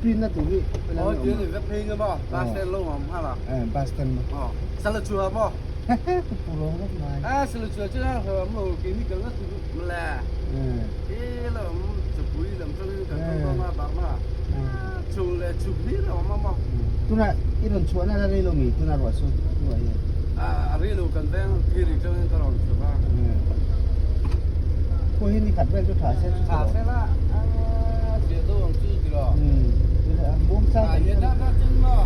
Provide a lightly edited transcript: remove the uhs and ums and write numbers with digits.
print na tur hi helai a awm a. Bus stand lo awm nghal a. Bus stand maw. Aw sala chua maw. Ka pu rawng vek mai. A sala chua chu a awm lo keini kalna tur mawle. He la awm chapui lam tangin kan kal dawn a Burma chho leh chhuk hlir a awm a maw. Tuna i rawn chhuahna la rei lo mi tuna ruah chu ruah hian. A rei lo kan veng phir ri tangin ka rawn chhuk a. Khua hi ni khat vel chu tha se chu tha se la a zia deuh ang chu tiraw. Muang chang hian a ka chen maw.